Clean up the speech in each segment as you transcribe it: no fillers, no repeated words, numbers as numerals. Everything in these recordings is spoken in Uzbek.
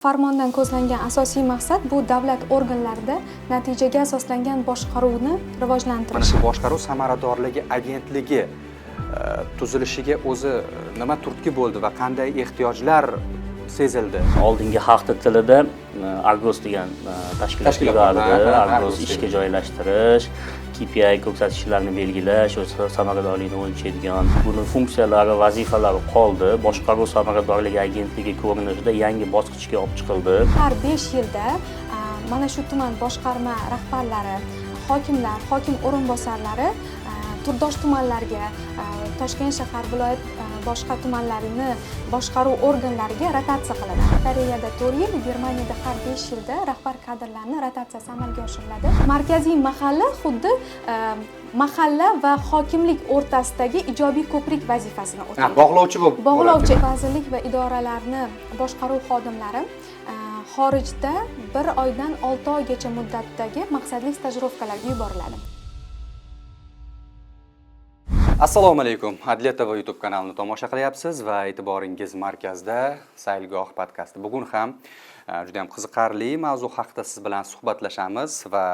Farmondan ko'zlangan asosiy maqsad bu davlat organlarida natijaga asoslangan boshqaruvni Mana rivojlantirish. shu boshqaruv samaradorligi agentligi tuzilishiga o'zi nima turtki bo'ldi va qanday ehtiyojlar sezildi? Oldingi xalq tilida Argos degan tashkilot Tashkilot bor, yurardi. ha, Argos Argos ishga degan. joylashtirish, KPI ko'rsatkichlarni belgilash, o'sha samaradorlikni o'lchaydigan. Buni funksiyalari, vazifalari qoldi. Boshqaruv samaradorligi agentligi ko'rinishida yangi bosqichga olib chiqildi. Har 5 yilda mana shu tuman boshqarma rahbarlari, hokimlar, hokim o'rinbosarlari turdosh tumanlarga, Toshkent shahar, viloyat, boshqa tumanlarini boshqaruv organlariga rotatsiya qilinadi. Koreyada 4 yil, Germaniyada har 5 yilda rahbar kadrlarni rotatsiyasi amalga oshiriladi. Markaziy mahalla xuddi mahalla va hokimlik o'rtasidagi ijobiy ko'prik vazifasini o'taydi. Bog'lovchi bo'lib Bog'lovchi. bo'ladi. Vazirlik va idoralarni boshqaruv xodimlari xorijda 1 oydan 6 oygacha muddatdagi maqsadli stajirovkalarga yuboriladi. Assalomu alaykum. Adliya TV YouTube kanalini tomosha qilyapsiz va e'tiboringiz markazda Saylgoh podkasti. Bugun ham juda ham qiziqarli mavzu haqida siz bilan suhbatlashamiz va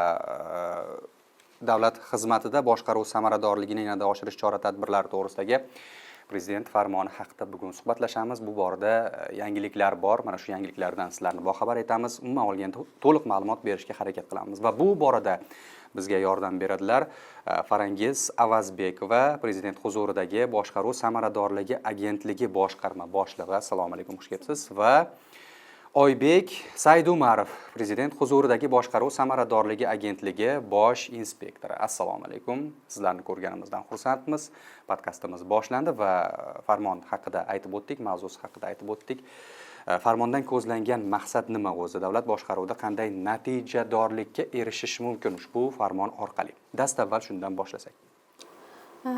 davlat xizmatida boshqaruv samaradorligini yanada oshirish chora-tadbirlari to'g'risidagi Prezident farmoni haqida bugun suhbatlashamiz. Bu borada yangiliklar bor. Mana shu yangiliklardan sizlarni boxabar etamiz. Umuman olganda to'liq ma'lumot berishga harakat qilamiz va bu borada bizga yordam beradilar Farangiz Avazbekova, Prezident huzuridagi boshqaruv samaradorligi agentligi boshqarma boshlig'i. Assalomu alaykum, xush kelibsiz. Va Oybek Saydumarov, Prezident huzuridagi boshqaruv samaradorligi agentligi bosh inspektori. Assalomu alaykum. Sizlarni ko'rganimizdan xursandmiz. Podkastimiz boshlandi va farmon haqida aytib o'tdik, mavzusi haqida aytib o'tdik. Farmondan ko'zlangan maqsad nima o'zi? Davlat boshqaruvida qanday natijadorlikka erishish mumkin ushbu farmon orqali? Dastavval shundan boshlasak.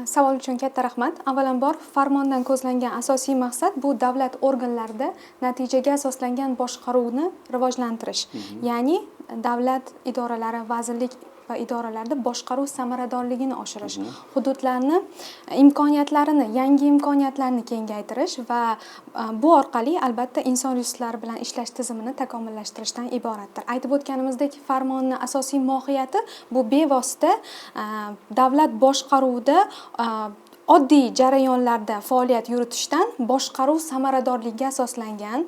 Savol uchun katta rahmat. Avvalambor, farmondan ko'zlangan asosiy maqsad bu davlat organlarida natijaga asoslangan boshqaruvni rivojlantirish. Ya'ni davlat idoralari, vazirlik va idoralarda boshqaruv samaradorligini oshirish, hududlarni imkoniyatlarini, yangi imkoniyatlarni kengaytirish va bu orqali albatta inson resurslari bilan ishlash tizimini takomillashtirishdan iboratdir. Aytib o'tganimizdek, farmonni asosiy mohiyati bu bevosita davlat boshqaruvida oddiy jarayonlarda faoliyat yuritishdan boshqaruv samaradorligiga asoslangan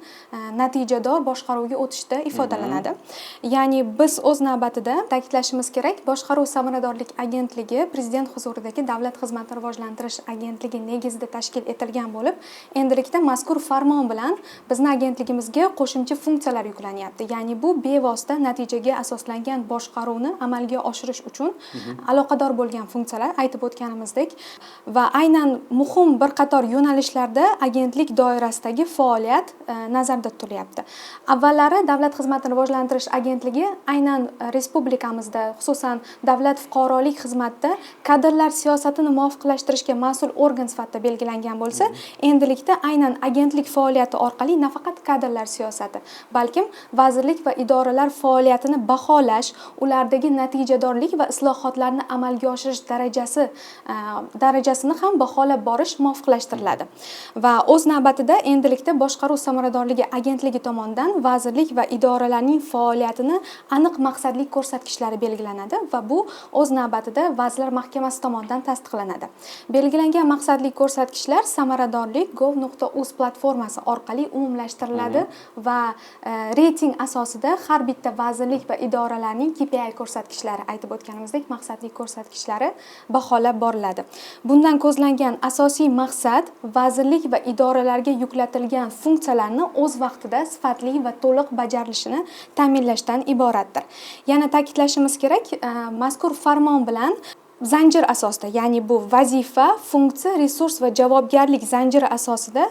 natijador boshqaruvga o'tishda ifodalanadi. Ya'ni biz o'z navbatida ta'kidlashimiz kerak, boshqaruv samaradorlik agentligi Prezident huzuridagi Davlat xizmatini rivojlantirish agentligi negizida tashkil etilgan bo'lib, endilikda mazkur farmon bilan bizni agentligimizga qo'shimcha funksiyalar yuklanyapti. Ya'ni bu bevosita natijaga asoslangan boshqaruvni amalga oshirish uchun aloqador bo'lgan funksiyalar, aytib o'tganimizdek, va aynan muhim bir qator yo'nalishlarda agentlik doirasidagi faoliyat nazarda tutilyapti. Avvallari Davlat xizmatini rivojlantirish agentligi aynan respublikamizda, xususan davlat fuqarolik xizmatida kadrlar siyosatini muvofiqlashtirishga mas'ul organ sifatida belgilangan bo'lsa, endilikda aynan agentlik faoliyati orqali nafaqat kadrlar siyosati, balkim vazirlik va idoralar faoliyatini baholash, ulardagi natijadorlik va islohotlarni amalga oshirish darajasini ham baholab borish muvofiqlashtiriladi. Va o'z navbatida endilikda boshqaruv samaradorligi agentligi tomonidan vazirlik va idoralarning faoliyatini aniq maqsadli ko'rsatkichlari belgilanadi va bu o'z navbatida Vazirlar Mahkamasi tomonidan tasdiqlanadi. Belgilangan maqsadli ko'rsatkichlar samaradorlik gov.uz platformasi orqali umumlashtiriladi va reyting asosida har bitta vazirlik va idoralarning KPI ko'rsatkichlari, aytib o'tganimizdek, maqsadli ko'rsatkichlari baholab boriladi. Bundan ko'zlangan asosiy maqsad vazirlik va idoralarga yuklatilgan funksiyalarni o'z vaqtida sifatli va to'liq bajarilishini ta'minlashdan iboratdir. Yana ta'kidlashimiz kerak, mazkur farmon bilan zanjir asosida, ya'ni bu vazifa, funksiya, resurs va javobgarlik zanjiri asosida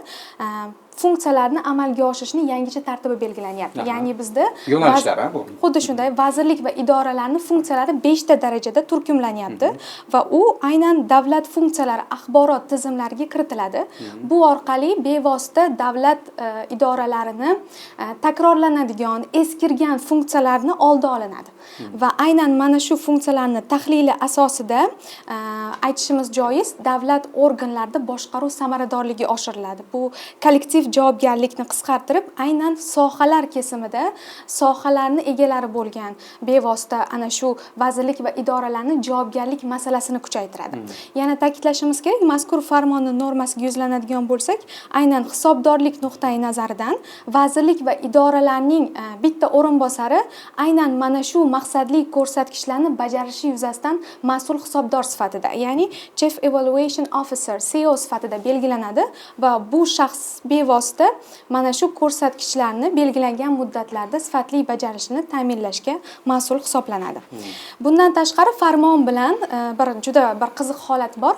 funksiyalarni amalga oshirishning yangicha tartibi belgilanyapti. Ya'ni bizda Yo'nalishlar, ha, bu? Xuddi shunday, vazirlik va idoralarning funksiyalari 5 ta darajada turkumlanyapti va u aynan davlat funksiyalari axborot tizimlariga kiritiladi. Bu orqali bevosita davlat idoralarini takrorlanadigan, eskirgan funksiyalarni oldi olinadi. Va aynan mana shu funksiyalarni tahlili asosida aytishimiz joiz, davlat organlarida boshqaruv samaradorligi oshiriladi. Bu kollektiv javobgarlikni qisqartirib, aynan sohalar kesimida sohalarni egalari bo'lgan bevosita ana shu vazirlik va idoralarni javobgarlik masalasini kuchaytiradi. Yana ta'kidlashimiz kerak, mazkur farmonni normasiga yuzlanadigan bo'lsak, aynan hisobdorlik nuqtai nazaridan vazirlik va idoralarning bitta o'rinbosari aynan mana shu maqsadli ko'rsatkichlarni bajarishi yuzasidan mas'ul hisobdor sifatida, ya'ni Chief Evaluation Officer, CEO sifatida belgilanadi va bu shaxs bevosita mana shu ko'rsatkichlarni belgilangan muddatlarda sifatli bajarishini ta'minlashga mas'ul hisoblanadi. Bundan tashqari, farmon bilan bir juda bir qiziq holat bor.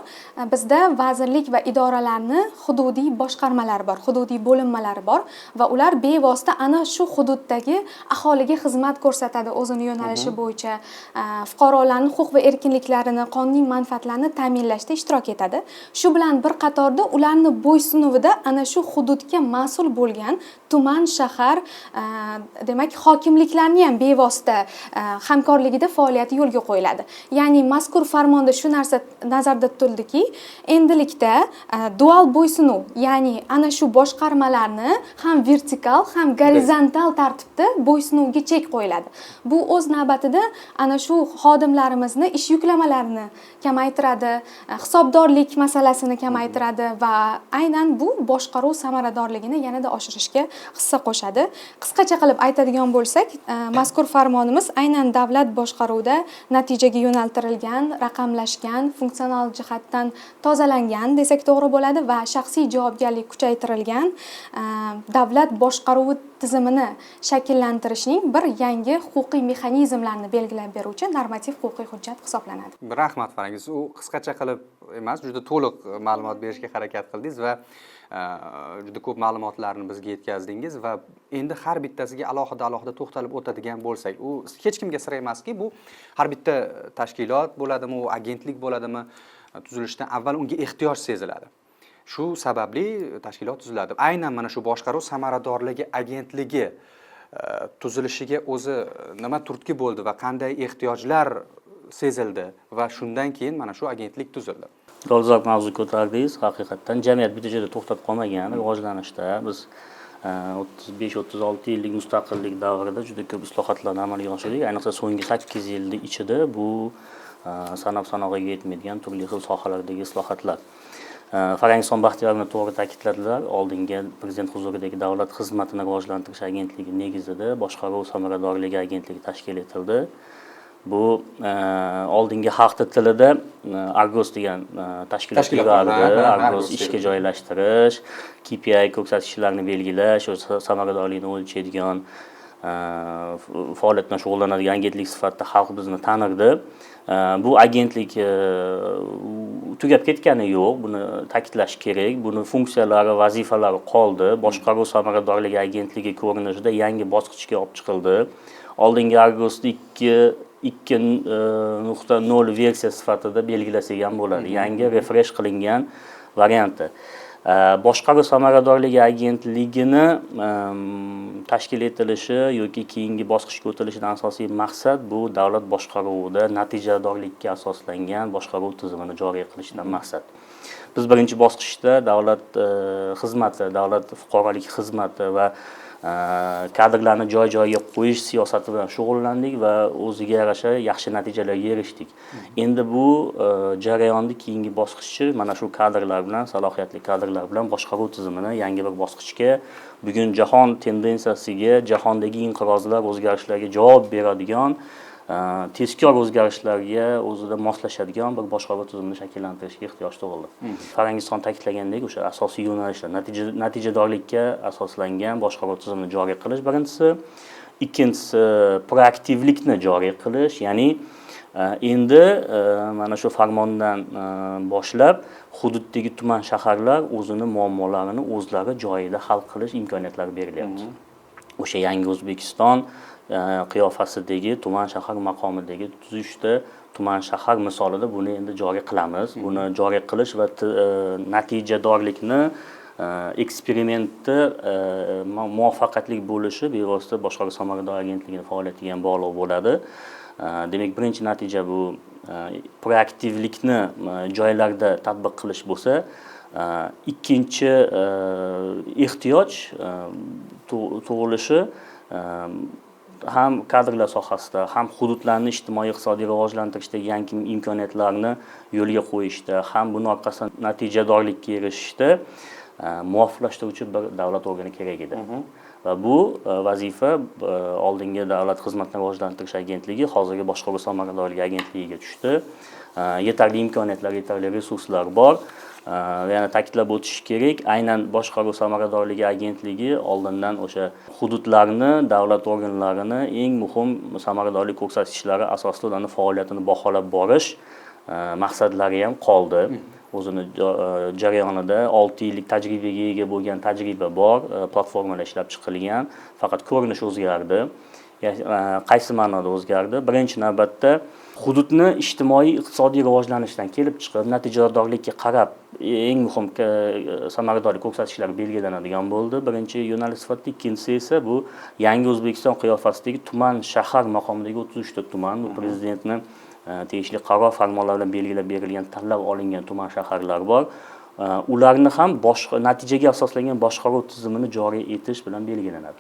Bizda vazirlik va idoralarni hududiy boshqarmalari bor, hududiy bo'linmalari bor va ular bevosita ana shu hududdagi aholiga xizmat ko'rsatadi o'zini yo'nalishi bo'yicha, fuqarolarni huquq va erkinliklarini, qonuniy manfaatlarini ta'minlashda ishtirok etadi. Shu bilan bir qatorda ularni bo'ysunuvida ana shu hududga mas'ul bo'lgan tuman, shahar, demak, hokimliklarni ham bevosita hamkorligida faoliyati yo'lga qo'yiladi. Ya'ni mazkur farmonda shu narsa nazarda tutildiki, endilikda dual bo'ysunuv, ya'ni ana shu boshqarmalarni ham vertikal, ham gorizontal tartibda bo'ysunuvga chek qo'yiladi. Bu o'z navbatida ana shu xodimlarimizni ish yuklamalarini kamaytiradi, hisobdorlik masalasini kamaytiradi va aynan bu boshqaruv samaradorligini yanada oshirishga hissa qo'shadi. Qisqacha qilib aytadigan bo'lsak, mazkur farmonimiz aynan davlat boshqaruvida natijaga yo'naltirilgan, raqamlashgan, funksional jihatdan tozalangan desak to'g'ri bo'ladi va shaxsiy javobgarlik kuchaytirilgan davlat boshqaruvi tizimini shakllantirishning bir yangi huquqiy mexanizmlarini belgilab beruvchi normativ huquqiy hujjat hisoblanadi. Rahmat, Farangiz. U qisqacha qilib emas, juda to'liq ma'lumot berishga harakat qildingiz va juda ko'p ma'lumotlarni bizga yetkazdingiz. Va endi har bittasiga alohida alohida to'xtalib o'tadigan bo'lsak, u hech kimga sir emaski, bu har bitta tashkilot bo'ladimi, u agentlik bo'ladimi, tuzilishdan avval unga ehtiyoj seziladi. Shu sababli tashkilot tuziladi. Aynan mana shu boshqaruv samaradorligi agentligi tuzilishiga o'zi nima turtki bo'ldi va qanday ehtiyojlar sezildi va shundan keyin mana shu agentlik tuzildi? Dolzarb mavzu ko'tardingiz. Haqiqatdan jamiyat bitta joyda to'xtab qolmagan, rivojlanishda. Biz 35-36 yillik mustaqillik davrida juda ko'p islohotlarni amalga oshirdik. Ayniqsa so'nggi 8 yilni ichida bu sanab sanog'iga yetmaydigan turli xil sohalardagi islohotlar. Farangison Baxtiyorovna to'g'ri ta'kidladilar. Oldingi Prezident huzuridagi Davlat xizmatini rivojlantirish agentligi negizida Boshqaruv samaradorligi agentligi tashkil etildi. Bu oldingi xalqni tilida Argos degan tashkilot Tashkilot bor, yurardi. ha, Argos Argos ishga joylashtirish, KPI ko'rsatkichlarni belgilash, o'sha samaradorlikni o'lchaydigan faoliyat bilan shug'ullanadigan agentlik sifatida xalq bizni tanirdi. Bu agentlik tugab ketgani yo'q, buni ta'kidlash kerak. Buni funksiyalari, vazifalari qoldi. Boshqaruv samaradorligi agentligi ko'rinishida yangi bosqichga olib chiqildi. Oldingi Argosni 2.0 versiya sifatida belgilasak ham bo'ladi. Yangi refresh qilingan varianti. Boshqaruv samaradorligi agentligini tashkil etilishi yoki keyingi bosqichga o'tilishidan asosiy maqsad bu davlat boshqaruvida natijadorlikka asoslangan boshqaruv tizimini joriy qilishdan maqsad. Biz birinchi bosqichda davlat xizmati, davlat fuqarolik xizmati va kadrlarni joy joyiga qo'yish siyosati bilan shug'ullandik va o'ziga yarasha yaxshi natijalarga erishdik. Endi bu jarayonni keyingi bosqichi mana shu kadrlar bilan, salohiyatli kadrlar bilan boshqaruv tizimini yangi bir bosqichga, bugun jahon tendensiyasiga, jahondagi inqirozlar, o'zgarishlarga javob beradigan, tezkor o'zgarishlarga o'zida moslashadigan bir boshqaruv tizimini shakllantirishga ehtiyoj tug'ildi. Farangizxon ta'kidlagandek, o'sha asosiy yo'nalishlar natijadorlikka asoslangan boshqaruv tizimini joriy qilish birinchisi, ikkinchisi proaktivlikni joriy qilish, ya'ni endi mana shu farmondan boshlab hududdagi tuman, shaharlar o'zini muammolarini o'zlari joyida hal qilish imkoniyatlari berilyapti. O'sha yangi O'zbekiston qiyofasidagi tuman, shahar maqomidagi tuzishda tuman, shahar misolida buni endi joriy qilamiz. Buni joriy qilish va natijadorlikni Eksperimentni muvaffaqiyatli bo'lishi bevosita boshqaruv samarador agentligini faoliyatiga ham bog'liq bo'ladi. Demak, birinchi natija bu proaktivlikni joylarda tatbiq qilish bo'lsa, ikkinchi ehtiyoj tug'ilishi ham kadrlar sohasida, ham hududlarni ijtimoiy iqtisodiy rivojlantirishdagi yangi imkoniyatlarni yo'lga qo'yishda, ham buni orqasidan natijadorlikka erishishda muvofiqlashtiruvchi bir davlat organi kerak edi. Va bu vazifa oldingi Davlat xizmatini rivojlantirish agentligi, hozirgi boshqaruv samaradorligi agentligiga tushdi. Yetarli imkoniyatlar, yetarli resurslar bor. Va yana ta'kidlab o'tish kerak, aynan boshqaruv samaradorligi agentligi oldindan o'sha hududlarni, davlat organlarini eng muhim samaradorlik ko'rsatkichlari asosida ularni faoliyatini baholab borish maqsadlari ham qoldi. O'zini jarayonida 6 yillik tajribaga ega bo'lgan tajriba bor, platformalar ishlab chiqilgan, faqat ko'rinish o'zgardi. Qaysi ma'noda o'zgardi? Birinchi navbatda hududni ijtimoiy iqtisodiy rivojlanishidan kelib chiqib, natijadorlikka qarab eng muhim samaradorlik ko'rsatkichlari belgilanadigan bo'ldi. Birinchi yo'nalish sifatida, ikkinchisi esa bu yangi O'zbekiston qiyofasidagi tuman, shahar maqomidagi 33 ta tuman, bu prezidentni tegishli qaror farmonlar bilan belgilab berilgan, tanlab olingan tuman shaharlar bor. Ularni ham boshqa natijaga asoslangan boshqaruv tizimini joriy etish bilan belgilanadi.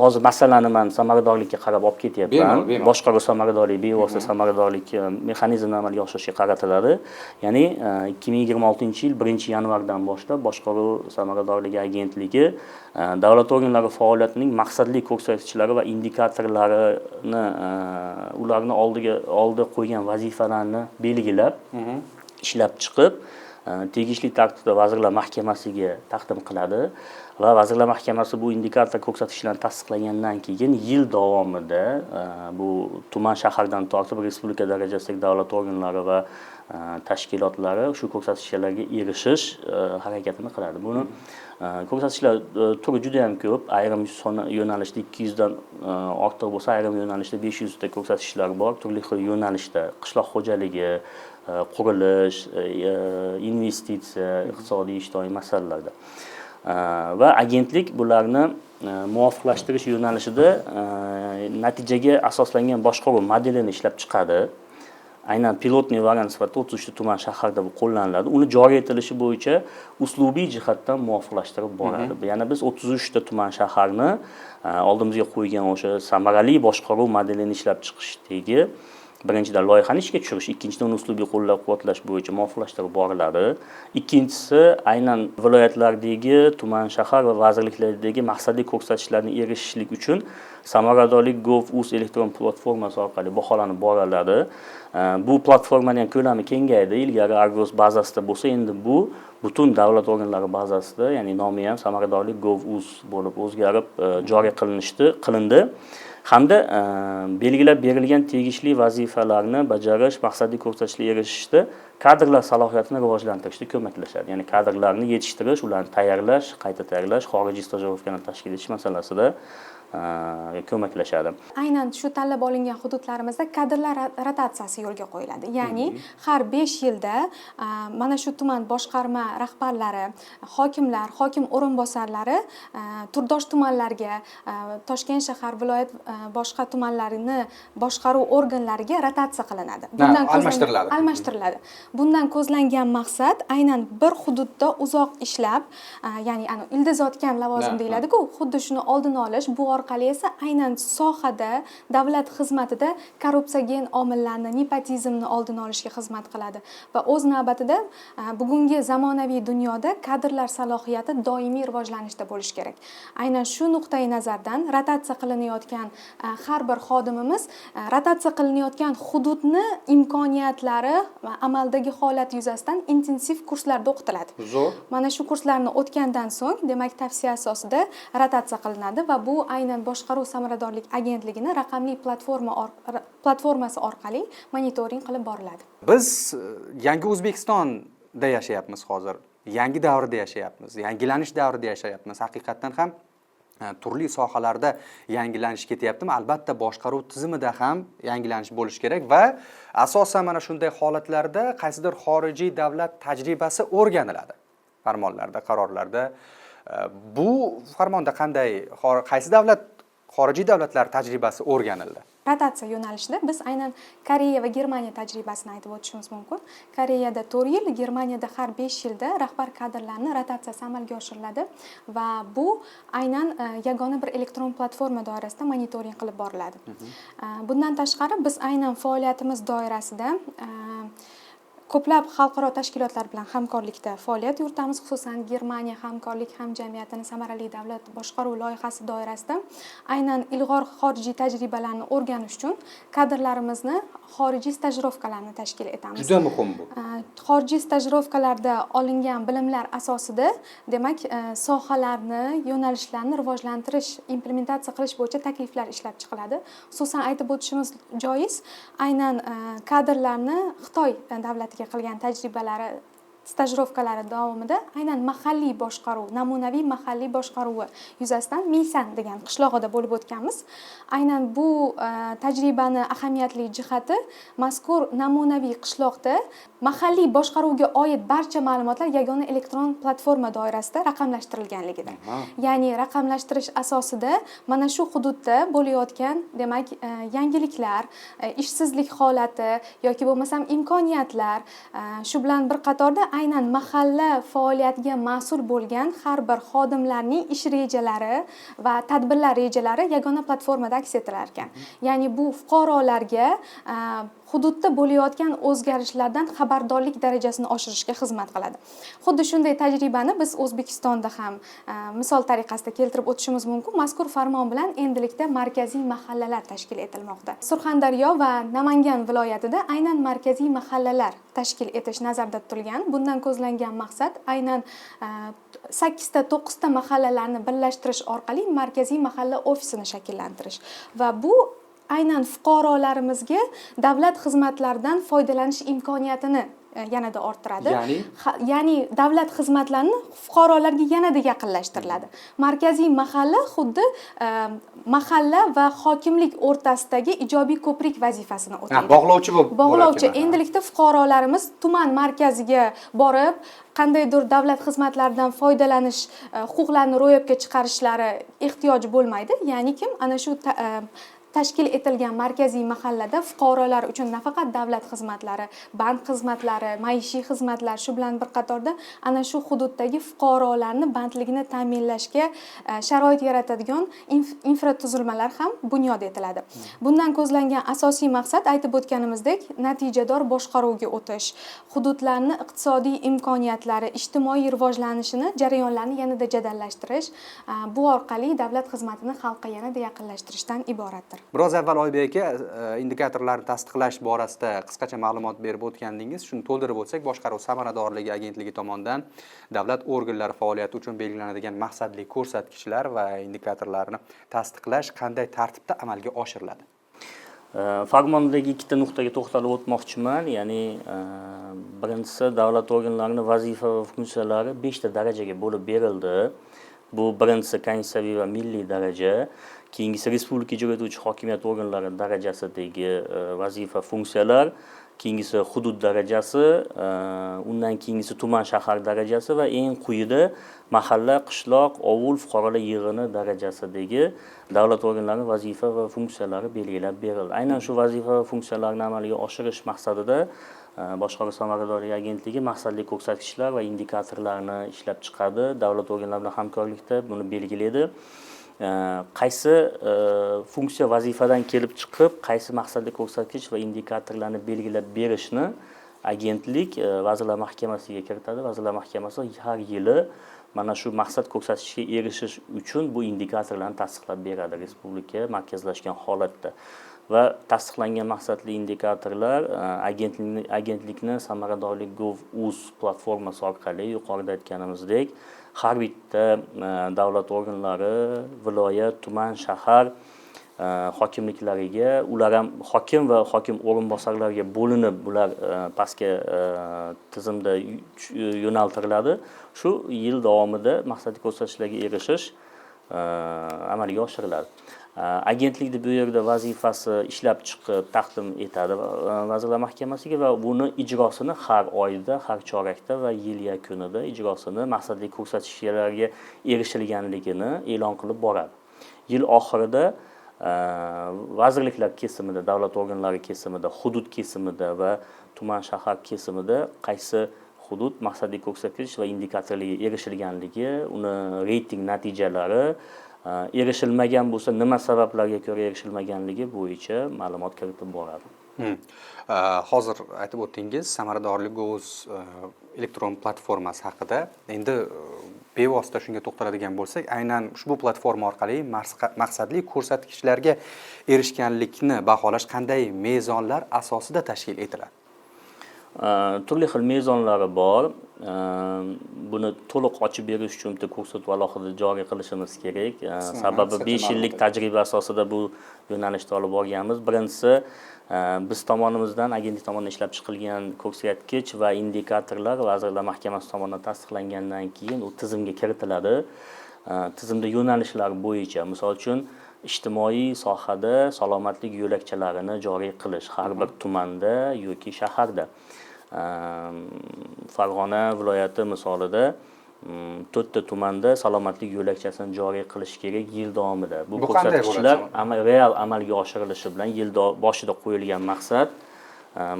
Hozir masalani man samaradorlikka qarab olib ketyapman. Bemalol, bemalol. Boshqaruv samaradorligi bevosita samaradorlik mexanizmini amalga oshirishga qaratiladi. Ya'ni 2026 yil 1 yanvardan boshlab boshqaruv samaradorligi agentligi davlat organlari faoliyatining maqsadli ko'rsatkichlari va indikatorlarini, ularni oldiga oldi qo'ygan vazifalarni belgilab, ishlab chiqib, tegishli tartibda Vazirlar Mahkamasiga taqdim qiladi va Vazirlar Mahkamasi bu indikator ko'rsatkichlarni tasdiqlagandan keyin yil davomida bu tuman, shahardan tortib respublika darajasidagi davlat organlari va tashkilotlari shu ko'rsatkichlarga erishish harakatini qiladi. Buni ko'rsatkichlar turi juda ham ko'p. Ayrim yo'nalishda 200 dan ortiq bo'lsa, ayrim yo'nalishda 500 ta ko'rsatkichlar bor. Turli xil yo'nalishda: qishloq xo'jaligi, qurilish, investitsiya, iqtisodiy ijtimoiy masalalarda. Va agentlik bularni muvofiqlashtirish yo'nalishida natijaga asoslangan boshqaruv modelini ishlab chiqadi. Aynan пилотный variant sifatida 33 ta tuman, shaharda bu qo'llaniladi. Uni joriy etilishi bo'yicha uslubiy jihatdan muvofiqlashtirib boradi. Ya'ni biz 33 ta tuman, shaharni oldimizga qo'ygan o'sha samarali boshqaruv modelini ishlab chiqishdagi birinchidan loyihani ishga tushirish, ikkinchidan uni uslubiy qo'llab quvvatlash bo'yicha muvofiqlashtirib boriladi. Ikkinchisi, aynan viloyatlardagi, tuman, shahar va vazirliklardagi maqsadli ko'rsatkichlarni erishishlik uchun samaradorlik gov uz elektron platformasi orqali baholanib boriladi. Bu platformani ham ko'lami kengaydi. Ilgari Argos bazasida bo'lsa, endi bu butun davlat organlari bazasida, ya'ni nomi ham samaradorlik gov uz bo'lib o'zgarib, joriy qilindi hamda belgilab berilgan tegishli vazifalarni bajarish, maqsadli ko'rsatkichlarga erishishda kadrlar salohiyatini rivojlantirishda ko'maklashadi. Ya'ni kadrlarni yetishtirish, ularni tayyorlash, qayta tayyorlash, xorijiy stajirovkani tashkil etish masalasida ko'maklashadi. Aynan shu tanlab olingan hududlarimizda kadrlar rotatsiyasi yo'lga qo'yiladi. Ya'ni har 5 yilda mana shu tuman boshqarma rahbarlari, hokimlar, hokim o'rinbosarlari turdosh tumanlarga, Toshkent shahar, viloyat, boshqa tumanlarini boshqaruv organlariga rotatsiya qilinadi. Almashtiriladi. Almashtiriladi. Bundan ko'zlangan maqsad aynan bir hududda uzoq ishlab, ya'ni ana ildiz otgan lavozim deyiladiku, xuddi shuni oldini olish. Bu orqali esa aynan sohada, davlat xizmatida korrupsiogen omillarni, nepotizmni oldini olishga xizmat qiladi va o'z navbatida bugungi zamonaviy dunyoda kadrlar salohiyati doimiy rivojlanishda bo'lishi kerak. Aynan shu nuqtai nazardan rotatsiya qilinayotgan har bir xodimimiz rotatsiya qilinayotgan hududni imkoniyatlari va amaldagi holat yuzasidan intensiv kurslarda o'qitiladi. Zo'r. Mana shu kurslarni o'tgandan so'ng, demak, tavsiya asosida rotatsiya qilinadi va bu aynan boshqaruv samaradorlik agentligini raqamli platformasi orqali monitoring qilib boriladi. Biz yangi O'zbekistonda yashayapmiz hozir. Yangi davrda yashayapmiz. Yangilanish davrida yashayapmiz. Haqiqatdan ham turli sohalarda yangilanish ketyaptimi? Albatta, boshqaruv tizimida ham yangilanish bo'lishi kerak va asosan mana shunday holatlarda qaysidir xorijiy davlat tajribasi o'rganiladi. farmonlarda, qarorlarda. Bu farmonda qanday, qaysi davlat, xorijiy davlatlar tajribasi o'rganildi? Rotatsiya yo'nalishida biz aynan Koreya va Germaniya tajribasini aytib o'tishimiz mumkin. Koreyada 4 yil, Germaniyada har 5 yilda rahbar kadrlarni rotatsiyasi amalga oshiriladi va bu aynan yagona bir elektron platforma doirasida monitoring qilib boriladi. Bundan tashqari biz aynan faoliyatimiz doirasida ko'plab xalqaro tashkilotlar bilan hamkorlikda faoliyat yuritamiz, xususan Germaniya hamkorlik hamjamiyatini samarali davlat boshqaruv loyihasi doirasida aynan ilg'or xorijiy tajribalarni o'rganish uchun kadrlarimizni xorijiy stajirovkalarni tashkil etamiz. Juda muhim bu. Xorijiy stajirovkalarda olingan bilimlar asosida, demak, sohalarni, yo'nalishlarni rivojlantirish, implementatsiya qilish bo'yicha takliflar ishlab chiqiladi. Xususan aytib o'tishimiz joiz, aynan kadrlarni Xitoy davlatiga qilgan tajribalari, stajirovkalari davomida aynan mahalliy boshqaruv, namunaviy mahalliy boshqaruvi yuzasidan Miysan degan qishlog'ida bo'lib o'tganmiz. Aynan bu tajribani ahamiyatli jihati mazkur namunaviy qishloqda mahalliy boshqaruvga oid barcha ma'lumotlar yagona elektron platforma doirasida raqamlashtirilganligida. Ya'ni raqamlashtirish asosida mana shu hududda bo'layotgan, demak, yangiliklar, ishsizlik holati yoki bo'lmasam imkoniyatlar, shu bilan bir qatorda aynan mahalla faoliyatiga mas'ul bo'lgan har bir xodimlarning ish rejalari va tadbirlar rejalari yagona platformada aks ettirar ekan. Ya'ni bu fuqarolarga hududda bo'layotgan o'zgarishlardan xabardorlik darajasini oshirishga xizmat qiladi. Xuddi shunday tajribani biz O'zbekistonda ham misol tariqasida keltirib o'tishimiz mumkin. Mazkur farmon bilan endilikda markaziy mahallalar tashkil etilmoqda. Surxondaryo va Namangan viloyatida aynan markaziy mahallalar tashkil etish nazarda tutilgan. Bundan ko'zlangan maqsad aynan 8ta 9ta mahallalarni birlashtirish orqali markaziy mahalla ofisini shakllantirish va bu aynan fuqarolarimizga davlat xizmatlaridan foydalanish imkoniyatini yanada orttiradi. Ya'ni? Ya'ni davlat xizmatlarini fuqarolarga yanada yaqinlashtiriladi. Markaziy mahalla xuddi mahalla va hokimlik o'rtasidagi ijobiy ko'prik vazifasini o'taydi. Bog'lovchi bo'lib Bog'lovchi. bo'larkan. Endilikda fuqarolarimiz tuman markaziga borib, qandaydir davlat xizmatlaridan foydalanish, huquqlarini ro'yobga chiqarishlari ehtiyoj bo'lmaydi. Ya'ni kim ana shu tashkil etilgan markaziy mahallada fuqarolar uchun nafaqat davlat xizmatlari, bank xizmatlari, maishiy xizmatlar, shu bilan bir qatorda ana shu hududdagi fuqarolarni bandligini ta'minlashga sharoit yaratadigan infratuzilmalar ham bunyod etiladi. Bundan ko'zlangan asosiy maqsad, aytib o'tganimizdek, natijador boshqaruvga o'tish, hududlarni iqtisodiy imkoniyatlari, ijtimoiy rivojlanishini, jarayonlarni yanada jadallashtirish, bu orqali davlat xizmatini xalqqa yanada yaqinlashtirishdan iboratdir. Biroz avval Oybek aka indikatorlarni tasdiqlash borasida qisqacha ma'lumot berib o'tgandingiz. Shuni to'ldirib o'tsak, boshqaruv samaradorligi agentligi tomonidan davlat organlari faoliyati uchun belgilanadigan maqsadli ko'rsatkichlar va indikatorlarni tasdiqlash qanday tartibda amalga oshiriladi? Farmondagi ikkita nuqtaga to'xtalib o'tmoqchiman. Ya'ni birinchisi, davlat organlarining vazifa va funksiyalari 5 ta darajaga bo'lib berildi. Bu birinchisi konstitutsiyaviy va milliy daraja, keyingisi respublika ijro etuvchi hokimiyat organlari darajasidagi vazifa funksiyalar, keyingisi hudud darajasi, undan keyingisi tuman shahar darajasi va eng quyida mahalla, qishloq, ovul, fuqarolar yig'ini darajasidagi davlat organlarining vazifa va funksiyalari belgilab berildi. Aynan shu vazifa va funksiyalarni amalga oshirish maqsadida boshqaruv samaradorligi agentligi maqsadli ko'rsatkichlar va indikatorlarni ishlab chiqadi. Davlat organlari bilan hamkorlikda buni belgilaydi. Qaysi funksiya vazifadan kelib chiqib, qaysi maqsadli ko'rsatkich va indikatorlarni belgilab berishni agentlik Vazirlar Mahkamasiga kiritadi. Vazirlar Mahkamasi har yili mana shu maqsad ko'rsatkichga erishish uchun bu indikatorlarni tasdiqlab beradi respublika markazlashgan holatda. Va tasdiqlangan maqsadli indikatorlar agentlikni samaradorlik gov uz platformasi orqali yuqorida aytganimizdek har bitta davlat organlari, viloyat, tuman, shahar hokimliklariga, ular ham hokim va hokim o'rinbosarlariga bo'linib, bular pastga tizimda yo'naltiriladi. Shu yil davomida maqsadli ko'rsatkichlarga erishish amalga oshiriladi. Agentlikni bu yerda vazifasi ishlab chiqib taqdim etadi Vazirlar Mahkamasiga va buni ijrosini har oyda, har chorakda va yil yakunida ijrosini maqsadli ko'rsatkichlarga erishilganligini e'lon qilib boradi. Yil oxirida vazirliklar kesimida, davlat organlari kesimida, hudud kesimida va tuman shahar kesimida qaysi hudud maqsadli ko'rsatkich va indikatorlarga erishilganligi, uni reyting natijalari, erishilmagan bo'lsa nima sabablarga ko'ra erishilmaganligi bo'yicha ma'lumot kiritib boradi. Hozir aytib o'tdingiz samaradorlik uz elektron platformasi haqida. Endi bevosita shunga to'xtaladigan bo'lsak, aynan ushbu platforma orqali maqsadli ko'rsatkichlarga erishganlikni baholash qanday mezonlar asosida tashkil etiladi? Turli xil mezonlari bor. Buni to'liq ochib berish uchun bitta ko'rsatuv alohida joriy qilishimiz kerak. Sababi Qisqacha 5 yillik ma'lumot. Tajriba asosida bu yo'nalishda olib borganmiz. Birinchisi, biz tomonimizdan, agentlik tomonidan ishlab chiqilgan ko'rsatkich va indikatorlar Vazirlar Mahkamasi tomonidan tasdiqlangandan keyin u tizimga kiritiladi. Tizimda yo'nalishlar bo'yicha, misol uchun, ijtimoiy sohada salomatlik yo'lakchalarini joriy qilish har bir tumanda yoki shaharda. Farg'ona viloyati misolida 4 ta tumanda salomatlik yo'lakchasini joriy qilish kerak yil davomida. Bu Bu qanday bo'ladi? ko'rsatkichlar real amalga oshirilishi bilan yil boshida qo'yilgan maqsad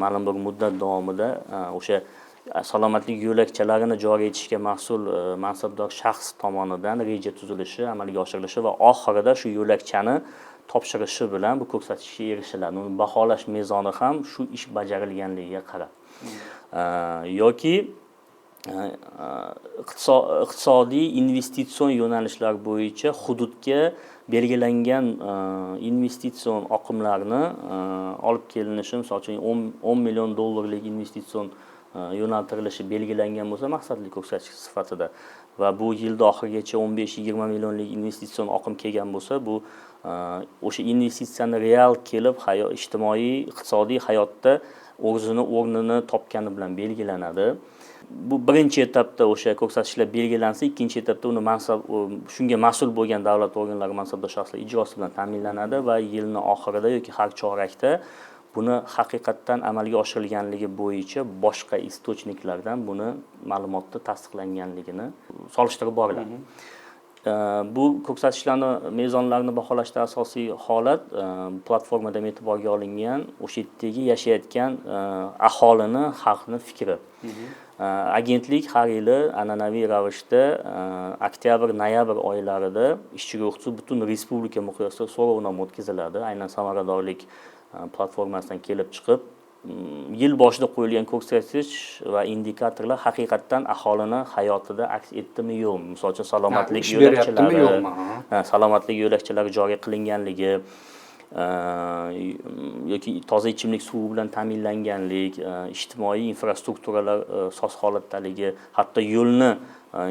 ma'lum bir muddat davomida o'sha salomatlik yo'lakchalarini joriy etishga mas'ul mansabdor shaxs tomonidan reja tuzilishi, amalga oshirilishi va oxirida shu yo'lakchani topshirishi bilan bu ko'rsatkichga erishiladi. Uni baholash mezoni ham shu ish bajarilganligiga qarab. Yoki iqtisodiy investitsion yo'nalishlar bo'yicha hududga belgilangan investitsion oqimlarni olib kelinishi, misol uchun, 10 million dollarlik investitsion yo'naltirilishi belgilangan bo'lsa maqsadli ko'rsatkich sifatida va bu yilda oxirigacha 15-20 millionlik investitsion oqim kelgan bo'lsa, bu o'sha investitsiyani real kelib ijtimoiy, iqtisodiy hayotda o'zini o'rnini topgani bilan belgilanadi. Bu birinchi etapda o'sha ko'rsatkichlar belgilansa, ikkinchi etapda uni mansab shunga mas'ul bo'lgan davlat organlari, mansabdor shaxslar ijrosi bilan ta'minlanadi va yilni oxirida yoki har chorakda buni haqiqatdan amalga oshirilganligi bo'yicha boshqa источник lardan buni ma'lumotda tasdiqlanganligini solishtirib boriladi. Bu ko'rsatkichlarni, mezonlarni baholashda asosiy holat platformada e'tiborga olingan o'sha yerdagi yashayotgan aholini, xalqni fikri. Agentlik har yili an'anaviy ravishda oktyabr, noyabr oylarida ishchi guruh tuzib, butun respublika miqyosida so'rovnoma o'tkaziladi. Aynan samaradorlik platformasidan kelib chiqib, yil boshida qo'yilgan ko'rsatkich va indikatorlar haqiqatdan aholini hayotida aks etdimi, yo'qmi, misol uchun, salomatlik Ish beryaptimi, yo'lakchalari yo'qmi? Ha. Ha, salomatlik yo'lakchalari joriy qilinganligi yoki toza ichimlik suvi bilan ta'minlanganlik, ijtimoiy infrastrukturalar soz holatdaligi, hatto yo'lni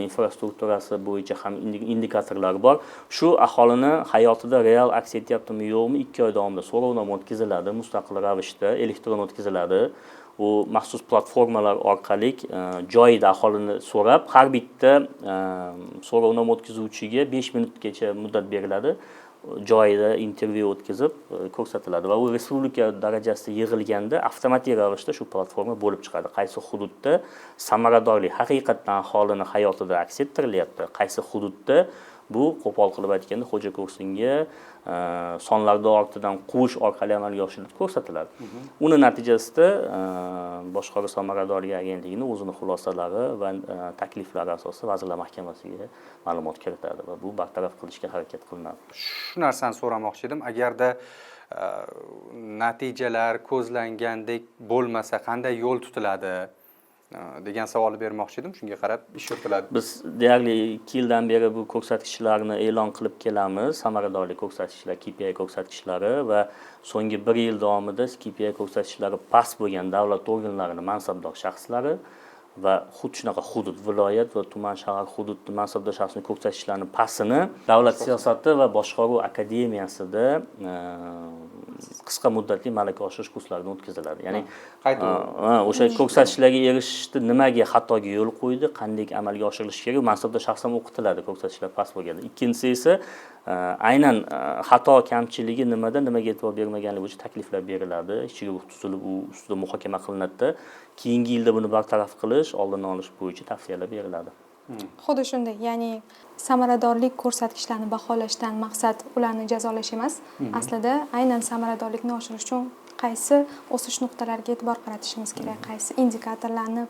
infrastrukturasi bo'yicha ham indikatorlar bor. Shu aholini hayotida real aks etyaptimi, yo'qmi, 2 oy davomida so'rovnoma o'tkaziladi, mustaqil ravishda elektron o'tkaziladi. U maxsus platformalar orqali joyida aholini so'rab, har bitta so'rovnoma o'tkazuvchiga 5 minutgacha muddat beriladi, joyida intervyu o'tkazib ko'rsatiladi va u respublika darajasida yig'ilganda avtomatik ravishda shu platforma bo'lib chiqadi: qaysi hududda samaradorlik haqiqatdan aholini hayotida aks ettirilyapti, qaysi hududda bu, qo'pol qilib aytganda, xo'ja ko'rsinga sonlarni ortidan quvish orqali amalga oshirilib ko'rsatiladi. Uni natijasida boshqaruv samaradorligi agentligini o'zini xulosalari va takliflari asosida Vazirlar Mahkamasiga ma'lumot kiritadi va bu bartaraf qilishga harakat qilinadi. Shu narsani so'ramoqchi edim. Agarda natijalar ko'zlangandek bo'lmasa, qanday yo'l tutiladi degan savolni bermoqchi edim. Shunga qarab ish yuritiladi. Biz deyarli 2 yildan beri bu ko'rsatkichlarni e'lon qilib kelamiz, samaradorlik ko'rsatkichlar, KPI ko'rsatkichlari, va so'nggi bir yil davomida KPI ko'rsatkichlari past bo'lgan davlat organlarini mansabdor shaxslari va xuddi shunaqa hudud, viloyat va tuman, shahar, hudud mansabdor shaxsini ko'rsatkichlarini pastini Davlat siyosati va boshqaruv akademiyasida qisqa muddatli malaka oshirish kurslaridan o'tkaziladi. Ya'ni Qayta o'sha ko'rsatkichlarga erishishda nimaga xatoga yo'l qo'ydi, qanday amalga oshirilishi kerak, mansabda shaxsan o'qitiladi ko'rsatkichlar past bo'lganda. Ikkinchisi esa aynan xato kamchiligi nimada, nimaga e'tibor bermaganligi bo'yicha takliflar beriladi. Ishchi guruh tuzilib, u ustida muhokama qilinadi. Keyingi yilda buni bartaraf qilish, oldini olish bo'yicha tavsiyalar beriladi. Xuddi shunday, ya'ni samaradorlik ko'rsatkichlarini baholashdan maqsad ularni jazolash emas. Aslida aynan samaradorlikni oshirish uchun qaysi o'sish nuqtalariga e'tibor qaratishimiz kerak, qaysi indikatorlarni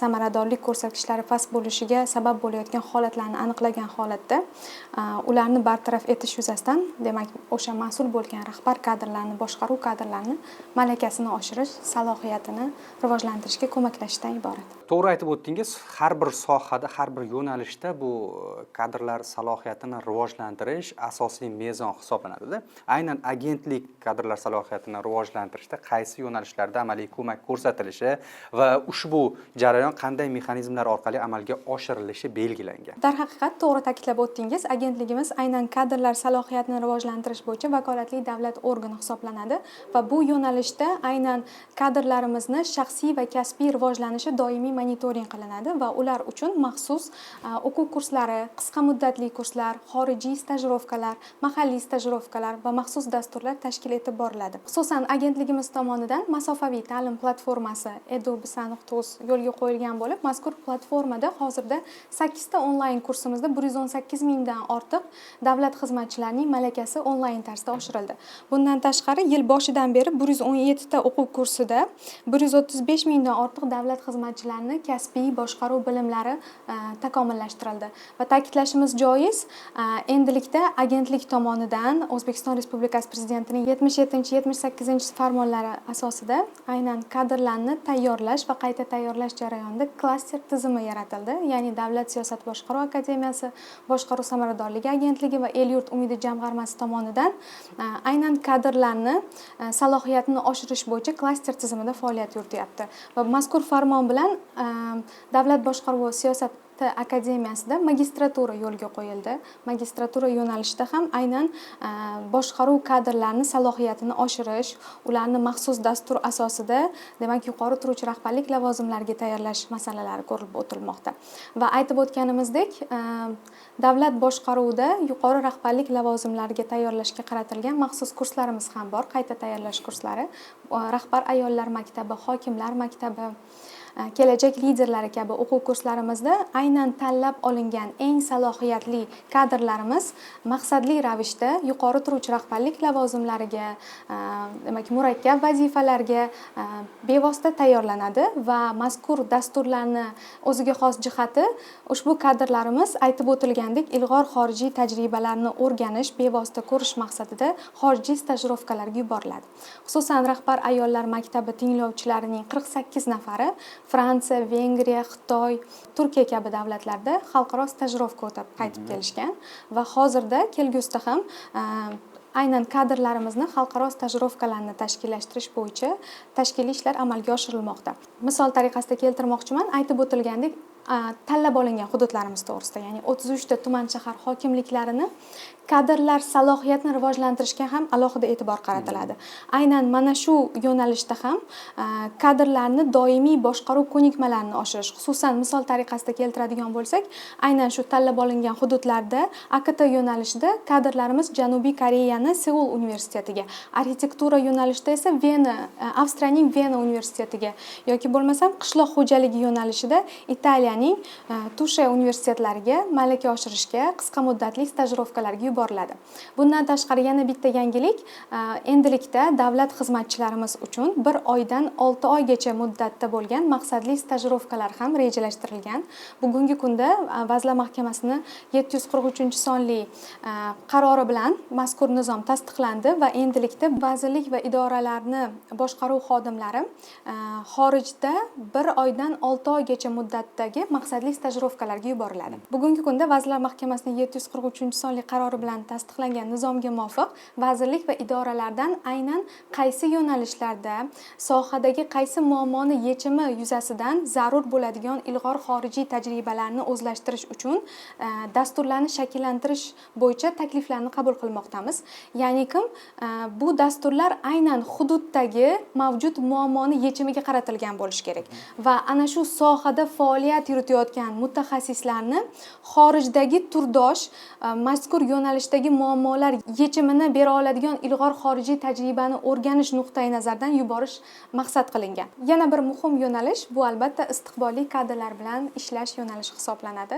samaradorlik ko'rsatkichlari past bo'lishiga sabab bo'layotgan holatlarni aniqlagan holatda ularni bartaraf etish yuzasidan, demak, o'sha mas'ul bo'lgan rahbar kadrlarni, boshqaruv kadrlarini malakasini oshirish, salohiyatini rivojlantirishga ko'maklashishdan iborat. To'g'ri aytib o'tdingiz, har bir sohada, har bir yo'nalishda bu kadrlar salohiyatini rivojlantirish asosiy mezon hisoblanadi. Aynan agentlik kadrlar salohiyatini rivojlantirishda qaysi yo'nalishlarda amaliy ko'mak ko'rsatilishi va ushbu jarayon qanday mexanizmlar orqali amalga oshirilishi belgilangan. Darhaqiqat, to'g'ri ta'kidlab o'tdingiz. Agentligimiz aynan kadrlar salohiyatini rivojlantirish bo'yicha vakolatli davlat organi hisoblanadi va bu yo'nalishda aynan kadrlarimizni shaxsiy va kasbiy rivojlanishi doimiy monitoring qilinadi va ular uchun maxsus o'quv kurslari, qisqa muddatli kurslar, xorijiy stajirovkalar, mahalliy stajirovkalar va maxsus dasturlar tashkil etib boriladi. Xususan, agentligimiz tomonidan masofaviy ta'lim platformasi edubisa.uz yo'lga qo'yilgan bo'lib, mazkur platformada hozirda 8 ta onlayn kursimizda 118 mingdan ortiq davlat xizmatchilarining malakasi onlayn tarzda oshirildi. Bundan tashqari, yil boshidan beri 117 ta o'quv kursida 135 mingdan ortiq davlat xizmatchilarini kasbiy boshqaruv bilimlari takomillashtirildi. Va ta'kidlashimiz joiz, endilikda agentlik tomonidan O'zbekiston Respublikasi Prezidentining 77, 78 farmonlari asosida aynan kadrlarni tayyorlash va qayta tayyorlash jarayonida klaster tizimi yaratildi. Ya'ni Davlat siyosat boshqaruv akademiyasi, Boshqaruv samaradorligi agentligi va El yurt umidi jamg'armasi tomonidan aynan kadrlarni salohiyatini oshirish bo'yicha klaster tizimida faoliyat yurityapti. Va mazkur farmon bilan Davlat boshqaruvi siyosat akademiyasida magistratura yo'lga qo'yildi. Magistratura yo'nalishida ham aynan boshqaruv kadrlarini salohiyatini oshirish, ularni maxsus dastur asosida, demak, yuqori turuvchi rahbarlik lavozimlariga tayyorlash masalalari ko'rib o'tilmoqda. Va aytib o'tganimizdek, davlat boshqaruvida yuqori rahbarlik lavozimlariga tayyorlashga qaratilgan maxsus kurslarimiz ham bor, qayta tayyorlash kurslari, rahbar ayollar maktabi, hokimlar maktabi, kelajak liderlari kabi o'quv kurslarimizda aynan tanlab olingan eng salohiyatli kadrlarimiz maqsadli ravishda yuqori turuvchi rahbarlik lavozimlariga, demak, murakkab vazifalarga bevosita tayyorlanadi. Va mazkur dasturlarni o'ziga xos jihati, ushbu kadrlarimiz, aytib o'tilgandek, ilg'or xorijiy tajribalarni o'rganish, bevosita ko'rish maqsadida xorijiy stajirovkalarga yuboriladi. Xususan, rahbar ayollar maktabi tinglovchilarining 48 nafari Fransiya, Vengriya, Xitoy, Turkiya kabi davlatlarda xalqaro stajirovka o'tab qaytib kelishgan va hozirda kelgusida ham aynan kadrlarimizni xalqaro stajirovkalarni tashkillashtirish bo'yicha tashkiliy ishlar amalga oshirilmoqda. Misol tariqasida keltirmoqchiman, aytib o'tilgandek, tanlab olingan hududlarimiz to'g'risida, ya'ni 33 ta tuman, shahar hokimliklarini kadrlar salohiyatini rivojlantirishga ham alohida e'tibor qaratiladi. Aynan mana shu yo'nalishda ham kadrlarni doimiy boshqaruv ko'nikmalarini oshirish, xususan, misol tariqasida keltiradigan bo'lsak, aynan shu tanlab olingan hududlarda AKT yo'nalishida kadrlarimiz Janubiy Koreyani Seul universitetiga, arxitektura yo'nalishida esa Vena, Avstriyaning Vena universitetiga yoki bo'lmasam qishloq xo'jaligi yo'nalishida Italiyaning Tushe universitetlariga malaka oshirishga qisqa muddatli stajirovkalarga yuboriladi. Bundan tashqari, yana bitta yangilik: endilikda davlat xizmatchilarimiz uchun bir oydan 6 oygacha muddatda bo'lgan maqsadli stajirovkalar ham rejalashtirilgan. Bugungi kunda Vazirlar Mahkamasini 743 sonli qarori bilan mazkur nizom tasdiqlandi va endilikda vazirlik va idoralarni boshqaruv xodimlari xorijda bir oydan 6 oygacha muddatdagi xorijga maqsadli stajirovkalarga yuboriladi. Bugungi kunda Vazirlar Mahkamasining 743-sonli qarori bilan tasdiqlangan nizomga muvofiq vazirlik va idoralardan aynan qaysi yo'nalishlarda, sohadagi qaysi muammoni yechimi yuzasidan zarur bo'ladigan ilg'or xorijiy tajribalarni o'zlashtirish uchun dasturlarni shakllantirish bo'yicha takliflarni qabul qilmoqdamiz. Ya'ni kim bu dasturlar aynan hududdagi mavjud muammoni yechimiga qaratilgan bo'lishi kerak va ana shu sohada faoliyat yuritayotgan mutaxassislarni xorijdagi turdosh mazkur yo'nalishdagi muammolar yechimini bera oladigan ilg'or xorijiy tajribani o'rganish nuqtai nazaridan yuborish maqsad qilingan. Yana bir muhim yo'nalish bu, albatta, istiqbolli kadrlar bilan ishlash yo'nalishi hisoblanadi.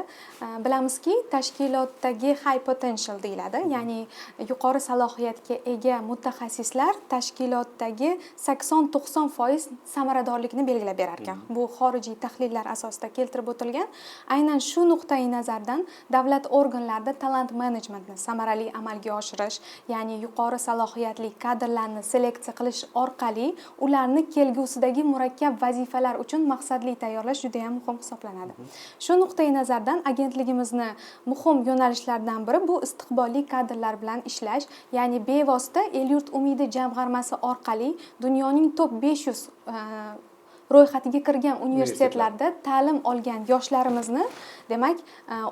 Bilamizki, tashkilotdagi high potential deyiladi, ya'ni yuqori salohiyatga ega mutaxassislar tashkilotdagi 80-90% samaradorlikni belgilab berar ekan. Bu xorijiy tahlillar asosida keltirib o'tilgan. Aynan shu nuqtai nazardan davlat organlarida talant menejmentni samarali amalga oshirish, ya'ni yuqori salohiyatli kadrlarni seleksiya qilish orqali ularni kelgusidagi murakkab vazifalar uchun maqsadli tayyorlash juda ham muhim hisoblanadi. Shu nuqtai nazardan agentligimizni muhim yo'nalishlaridan biri bu istiqbolli kadrlar bilan ishlash, ya'ni bevosita El yurt umidi jamg'armasi orqali dunyoning top 500 ro'yxatiga kirgan universitetlarda ta'lim olgan yoshlarimizni, demak,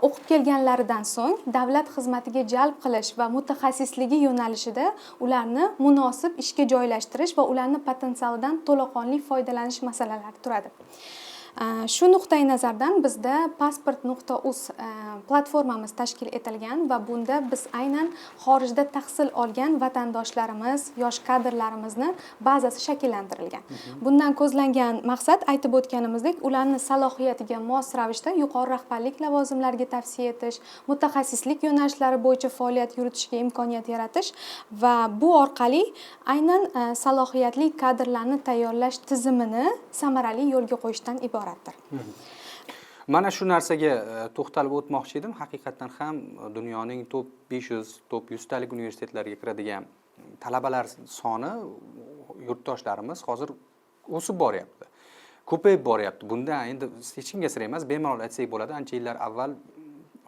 o'qib kelganlaridan so'ng davlat xizmatiga jalb qilish va mutaxassisligi yo'nalishida ularni munosib ishga joylashtirish va ularni potensialidan to'laqonli foydalanish masalalari turadi. Shu nuqtai nazardan bizda pasport.uz platformamiz tashkil etilgan va bunda biz aynan xorijda tahsil olgan vatandoshlarimiz, yosh kadrlarimizni bazasi shakllantirilgan. Bundan ko'zlangan maqsad, aytib o'tganimizdek, ularni salohiyatiga mos ravishda yuqori rahbarlik lavozimlariga tavsiya etish, mutaxassislik yo'nalishlari bo'yicha faoliyat yuritishga imkoniyat yaratish va bu orqali aynan salohiyatli kadrlarni tayyorlash tizimini samarali yo'lga qo'yishdan iboratdir. Mana shu narsaga to'xtalib o'tmoqchi edim. Haqiqatdan ham dunyoning top 500, top 100 talik universitetlariga kiradigan talabalar soni, yurtdoshlarimiz hozir o'sib boryapti, ko'payib boryapti. Bunda endi hech kimga sir emas, bemalol aytsak bo'ladi, ancha yillar avval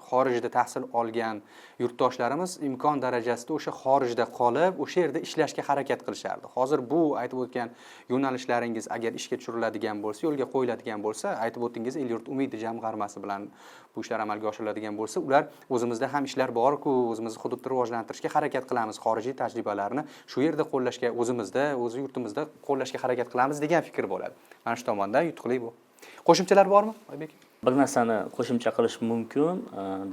xorijda tahsil olgan yurtdoshlarimiz imkon darajasida o'sha xorijda qolib, o'sha yerda ishlashga harakat qilishardi. Hozir bu aytib o'tgan yo'nalishlaringiz agar ishga tushiriladigan bo'lsa, yo'lga qo'yiladigan bo'lsa, aytib o'tdingiz, El yurt umidi jamg'armasi bilan bu ishlar amalga oshiriladigan bo'lsa, ular o'zimizda ham ishlar borku, o'zimizni hududni rivojlantirishga harakat qilamiz, xorijiy tajribalarni shu yerda qo'llashga, o'zimizda, o'z yurtimizda qo'llashga harakat qilamiz degan fikr bo'ladi. Mana shu tomondan yutuqli bu. Qo'shimchalar bormi, Oybek? Bir narsani qo'shimcha qilish mumkin.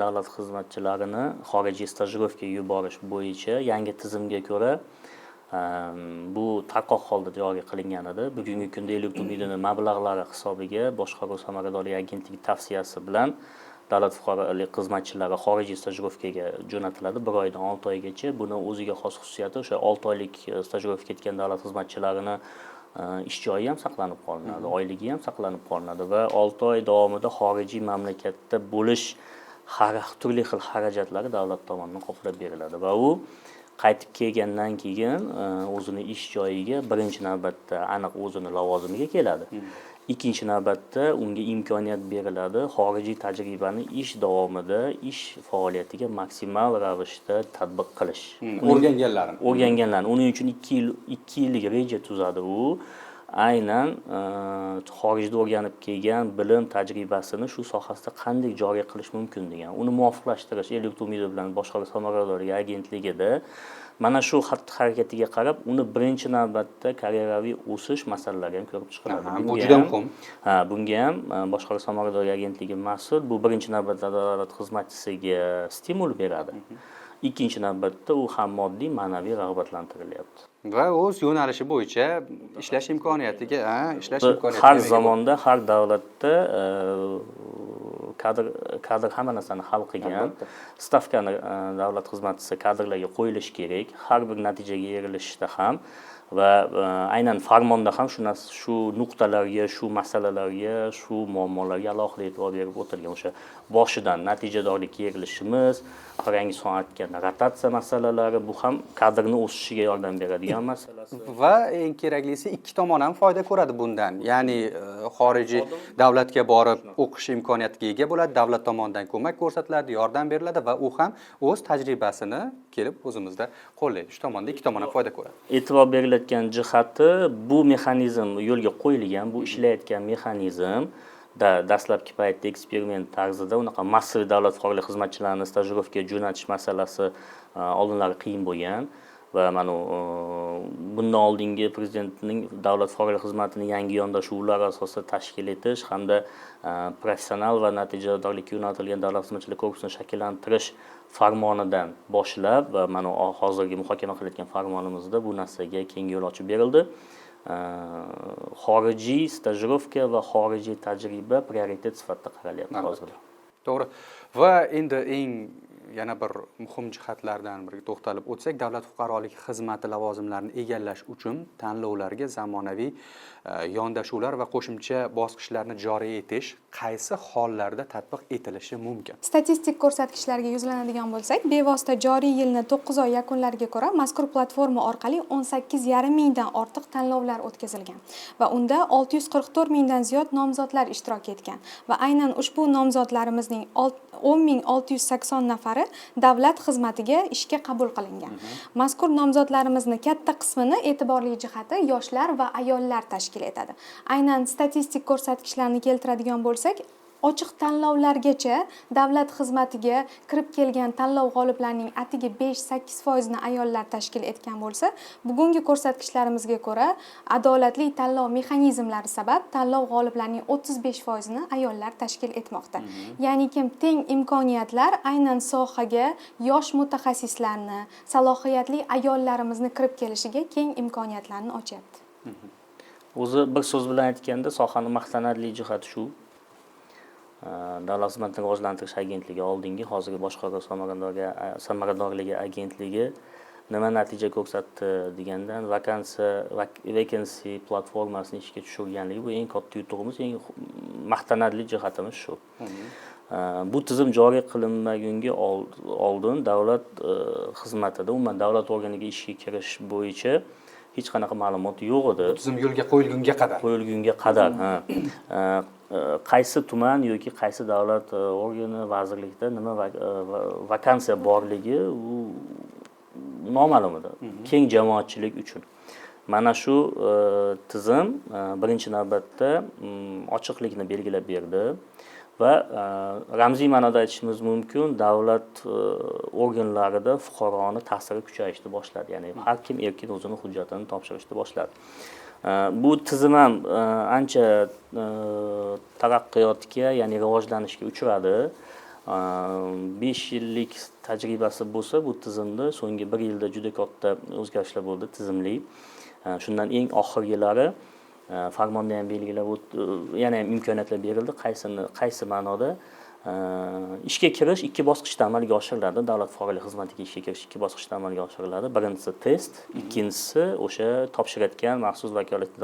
Davlat xizmatchilarini xorijiy stajirovkaga yuborish bo'yicha yangi tizimga ko'ra, bu tarqoq holda joriy qilingan edi. Bugungi kunda El yurt umidini mablag'lari hisobiga Boshqaruv samaradorligi agentligi tavsiyasi bilan davlat fuqarolik xizmatchilari xorijiy stajirovkaga jo'natiladi 1 oydan 6 oygacha. Buni o'ziga xos xususiyati, o'sha 6 oylik stajirovka ketgan davlat xizmatchilarini ish joyi ham saqlanib qolinadi, oyligi ham saqlanib qolinadi va 6 oy davomida xorijiy mamlakatda bo'lish turli xil xarajatlari davlat tomonidan qoplab beriladi va u qaytib kelgandan keyin o'zini ish joyiga birinchi navbatda aniq o'zini lavozimiga keladi, ikkinchi navbatda unga imkoniyat beriladi xorijiy tajribani ish davomida, ish faoliyatiga maksimal ravishda tatbiq qilish. O'rganganlarini. O'rganganlarni. Uning uchun 2 yil, 2 yillik reja tuzadi. U aynan xorijda o'rganib kelgan bilim, tajribasini shu sohasida qanday joriy qilish mumkin degan, uni muvofiqlashtirish El yurt umidi bilan Boshqaruv samaradorligi agentligida mana shu xatti harakatiga qarab, uni birinchi navbatda karyeraviy o'sish masalalari ham ko'rib chiqiladi. Bu Bunga juda muhim. Ha, bunga ham Boshqaruv samaradorligi agentligi mas'ul. Bu birinchi navbatda davlat xizmatchisiga stimul beradi, ikkinchi navbatda u ham moddiy, ma'naviy rag'batlantirilyapti. Va o'z yo'nalishi bo'yicha ishlash imkoniyatiga, ha, ishlash imkoniyatiga Har ega zamonda, har davlatda Kadr hamma narsani hal qilgan. Stavkani davlat xizmatchisi kadrlarga qo'yilishi kerak har bir natijaga erishishda ham va aynan farmonda ham shu nuqtalarga, shu masalalarga, shu muammolarga alohida e'tibor berib o'tilgan. O'sha boshidan natijadorlikka erishishimiz, Farangizxon aytgan rotatsiya masalalari, bu ham kadrni o'sishiga yordam beradigan masalasi. Va eng keraklisi, ikki tomon ham foyda ko'radi bundan. Ya'ni xorijiy davlatga borib o'qish imkoniyatiga ega bo'ladi, davlat tomonidan ko'mak ko'rsatiladi, yordam beriladi va u ham o'z tajribasini kelib o'zimizda qo'llaydi. Shu tomonda ikki tomon ham foyda ko'radi. E'tibor berilayotgan jihati, bu mexanizm yo'lga qo'yilgan, bu ishlayotgan mexanizm da dastlabki paytda eksperiment tarzida unaqa massiv davlat fuqarolik xizmatchilarini stajirovkaga jo'natish masalasi oldinlari qiyin bo'lgan va mana bundan oldingi prezidentning davlat fuqarolik xizmatini yangi yondashuvlar asosida tashkil etish hamda professional va natijadorlikka yo'naltirilgan davlat xizmatchilar korpusini shakllantirish farmonidan boshlab va mana hozirgi muhokama qilayotgan farmonimizda bu narsaga keng yo'l ochib berildi. Xorijiy stajirovka va xorijiy tajriba prioritet sifatida qaralyapti hozir. To'g'ri. Va endi eng yana bir muhim jihatlardan biriga to'xtalib o'tsak, davlat fuqarolik xizmati lavozimlarini egallash uchun tanlovlarga zamonaviy yondashuvlar va qo'shimcha bosqichlarni joriy etish qaysi hollarda tatbiq etilishi mumkin? Statistik ko'rsatkichlarga yuzlanadigan bo'lsak, bevosita joriy yilni 9 oy yakunlariga ko'ra mazkur platforma orqali 18,5 mingdan ortiq tanlovlar o'tkazilgan va unda 644 mingdan ziyod nomzodlar ishtirok etgan va aynan ushbu nomzodlarimizning 10 680 nafari davlat xizmatiga ishga qabul qilingan. Mazkur nomzodlarimizni katta qismini, e'tiborli jihati, yoshlar va ayollar tashkil etadi. Aynan statistik ko'rsatkichlarni keltiradigan bo'lsak, ochiq tanlovlargacha davlat xizmatiga kirib kelgan tanlov g'oliblarining atigi 5-8 foizini ayollar tashkil etgan bo'lsa, bugungi ko'rsatkichlarimizga ko'ra, adolatli tanlov mexanizmlari sabab tanlov g'oliblarining 35 foizini ayollar tashkil etmoqda. Ya'ni kim teng imkoniyatlar aynan sohaga yosh mutaxassislarni, salohiyatli ayollarimizni kirib kelishiga keng imkoniyatlarni ochyapti. O'zi bir so'z bilan aytganda, sohani maqtanarli jihati shu. Davlat xizmatini rivojlantirish agentligi oldingi, hozirgi boshqaruv samaradorligi agentligi nima natija ko'rsatdi degandan, vacancy platformasini ishga tushirganligi, bu eng katta yutug'imiz, eng maqtanarli jihatimiz shu. Bu tizim joriy qilinmagunga oldin davlat xizmatida, umuman davlat organiga ishga kirish bo'yicha hech qanaqa ma'lumot yo'q edi. Tizim yo'lga qo'yilgunga qadar. Qo'yilgunga qadar, ha. Qaysi tuman yoki qaysi davlat organi, vazirlikda nima vakansiya borligi u noma'lum edi keng jamoatchilik uchun. Mana shu tizim birinchi navbatda ochiqlikni belgilab berdi va ramziy ma'noda aytishimiz mumkin, davlat organlarida fuqaroni ta'siri kuchayishni boshladi, ya'ni har kim erkin o'zini hujjatini topshirishni boshladi. Bu tizim ham ancha taraqqiyotga, ya'ni rivojlanishga uchradi. 5 yillik tajribasi bo'lsa bu tizimda, so'nggi bir yilda juda katta o'zgarishlar bo'ldi tizimli. Shundan eng oxirgilari farmonda ham belgilab yana ham imkoniyatlar berildi. Qaysini, qaysi ma'noda? Ishga kirish ikki bosqichda amalga oshiriladi. Davlat fuqarolik xizmatiga ishga kirish ikki bosqichda amalga oshiriladi. Birinchisi test, ikkinchisi o'sha topshirayotgan maxsus vakolatli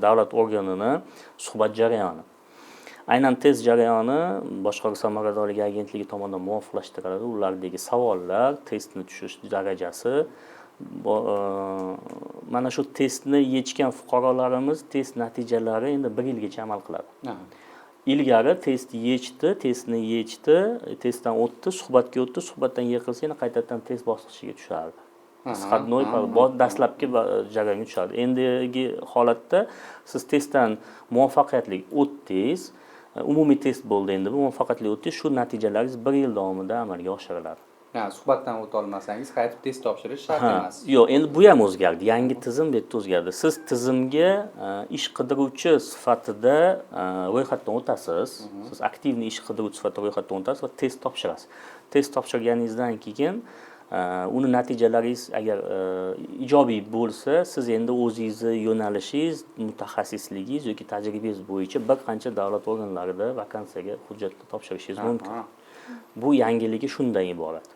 davlat organini suhbat jarayoni. Aynan test jarayoni boshqaruv samaradorligi agentligi tomonidan muvofiqlashtiriladi. Ulardagi savollar, testni tushish darajasi, mana shu testni yechgan fuqarolarimiz test natijalari endi bir yilgacha amal qiladi. Ilgari test yechdi, testni yechdi, testdan o'tdi, suhbatga o'tdi, suhbatdan yiqilsa, yana qaytadan test bosqichiga tushardi. Сходной dastlabki jarayonga tushardi. Endigi holatda siz testdan muvaffaqiyatli o'tdingiz, umumiy test bo'ldi endi, bu muvaffaqiyatli o'tdingiz, shu natijalaringiz bir yil davomida amalga oshiriladi. Ha, suhbatdan o'ta olmasangiz, qaytib test topshirish shart emas. Yo'q, endi bu ham o'zgardi. Yangi tizim bu yerda o'zgardi. Siz tizimga ish qidiruvchi sifatida ro'yxatdan o'tasiz. Siz активный ish qidiruvchi sifatida ro'yxatdan o'tasiz va test topshirasiz. Test topshirganingizdan keyin Uni natijalaringiz agar ijobiy bo'lsa, siz endi o'zingizni yo'nalishingiz, mutaxassisligingiz yoki tajribangiz bo'yicha bir qancha davlat organlarida vakansiyaga hujjatlar topshirishingiz mumkin. Bu yangiligi shundan iborat.